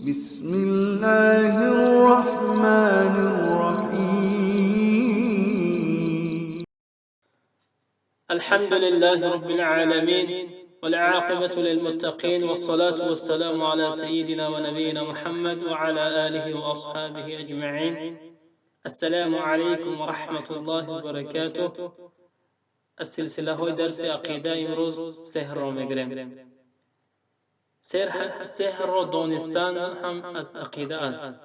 بسم الله الرحمن الرحيم. الحمد لله رب العالمين، والعاقبة للمتقين، والصلاة والسلام على سيدنا ونبينا محمد وعلى آله وأصحابه أجمعين. السلام عليكم ورحمة الله وبركاته. از سلسله های درس عقیده امروز سحر را میگیریم. سحر را دانستن هم از عقیده است.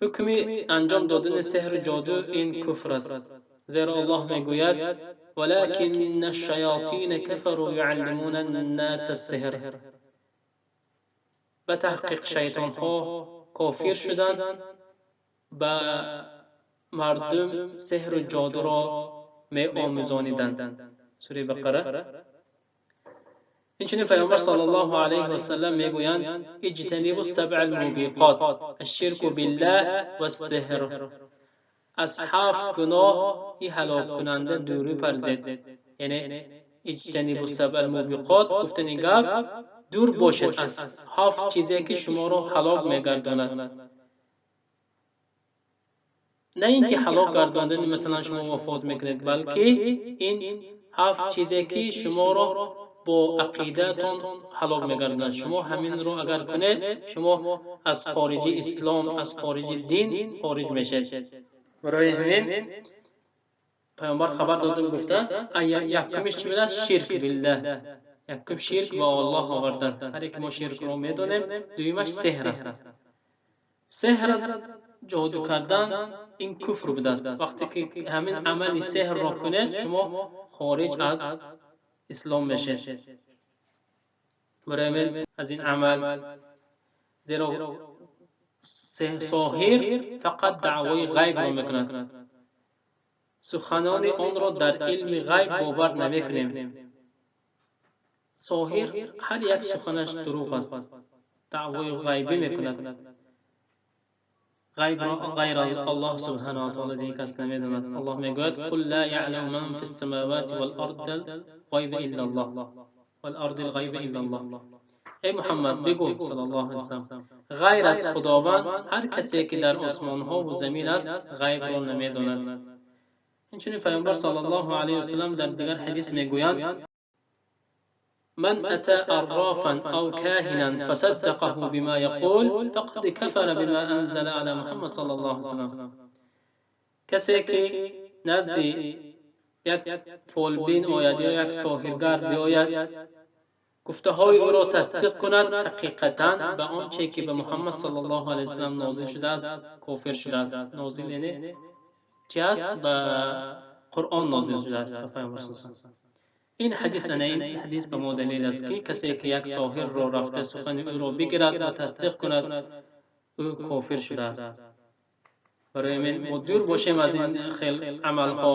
حکم انجام دادن سحر و جادو این کفر است، زیرا الله میگوید: ولكن الشیاطین كفروا يعلمون الناس السحر. به تحقیق شیطان ها کافر شدند، به مردم سحر و جادو را می آموزانیدند. سوره بقره. инчунин Пайғамбар саллаллоҳу алайҳи васаллам мегӯянд: اجتنبوا السبع الموبقات، الشرك بالله والسحر. Аз ҳафт гуноҳи ҳалоккунанда дурӣ парзед. Яъне اجتنبوا السبع الموبقات гуфтани гап, дур бошед аз ҳафт чизе, ки шуморо ҳалок мегардонад. На ин ки ҳалок гардондани, масалан, шумо вафот мекунед, балки ин ҳафт чизе, ки шуморо бо ақидаатон ҳалок мегардонад. Шумо ҳаминро агар кунед, шумо аз хориҷи ислом, аз хориҷи дин хориҷ мешавед. Барои ҳамин Пайғамбар хабар дода гуфтанд, якумиш чӣ будааст? شرك بالله. Якум ширк ба Аллоҳ овардан, ҳар яке мо ширкро медонем. Дуюмаш сеҳр аст. Сеҳр, ҷоду кардан, ин куфр будааст. Вақте ки ҳамин амали сеҳрро кунед, шумо хориҷ аз ислом мешавед. Барои ҳамин аз ин амал, зеро соҳир фақат даъвои ғайбро мекунад, суханони онро дар илми ғайб бовар намекунем. Соҳир ҳар як суханаш дурӯғ аст, даъвои ғайбӣ мекунад. Ғайбро ғайр аз Аллоҳ субҳанаҳу ва таъоло дигар кас намедонад. Аллоҳ мегӯяд: قل لا يعلم من في السماوات والأرض الغيب إلا الله والأرض الغيب إلا الله. Эй Муҳаммад, бигӯ, саллаллоҳу алайҳи васаллам, ғайр аз Худованд ҳар касе, ки дар осмонҳову замин аст, ғайбро намедонад. Инчунин Пайғамбар саллаллоҳу алайҳи васаллам дар дигар ҳадис мегӯянд: من أتى عرافا أو كاهنا فصدقه بما يقول فقد كفر بما أنزل على محمد صلى الله عليه وسلم. Касе ки назди як фолбин ояд ё як соҳиргар биояд, гуфтаҳои ӯро тасдиқ кунад, ҳақиқатан ба он че ки ба Муҳаммад саллаллоҳу алайҳи васаллам нозил шудааст, кофир шудааст. Нозил яъне чи аст? Ба Қуръон нозил шудааст ба Пайғамбар. Ин ҳадис, ана ин ҳадис ба мо далел аст, ки касе ки як соҳирро рафта, сухани ӯро бигирад ва тасдиқ кунад, ӯ кофир шудааст. Барои ҳамин мо дур бошем аз ин хел амалҳо.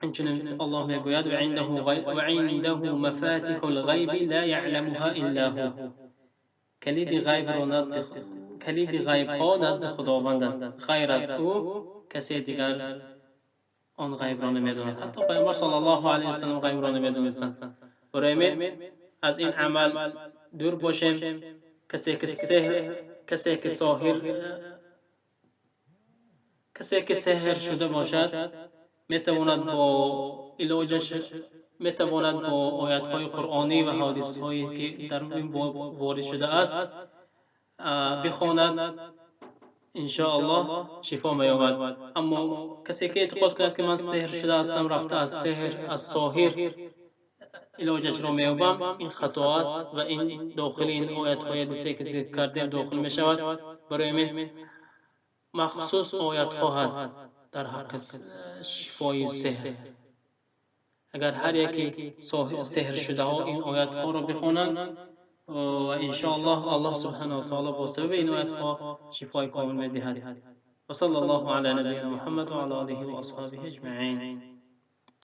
Инчунин Аллоҳ мегӯяд: وعنده مفاتح الغيب لا يعلمها إلا هو. Калиди ғайбро назди, калиди ғайбҳо назди Худованд аст, ғайр аз ӯ касе дигар он ғайбро намедонад. Ҳатто Пайғамбар саллаллоҳу алайҳи васаллам ғайбро намедонистанд. Барои ҳамин аз ин амал дур бошем. Касе ки сеҳр, касе ки соҳир, касе ки сеҳр шуда бошад, метавонад бо илоҷаш, метавонад бо оятҳои қуръонӣ ва ҳодисҳое, ки дар ин боб ворид шудааст, бихонад, иншоаллоҳ шифо меёбад. Аммо касе ки эътиқод кунад, ки ман сеҳр шуда ҳастам, рафта аз сеҳр, аз соҳир илоҷашро меёбам, ин хато аст ва ин дохили ин оятҳои ҳадисе, ки зикр кардем, дохил мешавад. Барои ҳамин махсус оятҳо ҳаст дар ҳаққи шифои сеҳр. Агар ҳар яке сеҳршудаҳо ин оятҳоро бихонанд, ва иншоаллоҳ Аллоҳ субҳанаҳу ва таъоло бо сабаби ин оятҳо шифои комил медиҳад. وصلى الله على نبينا محمد وعلى آله وأصحابه أجمعين.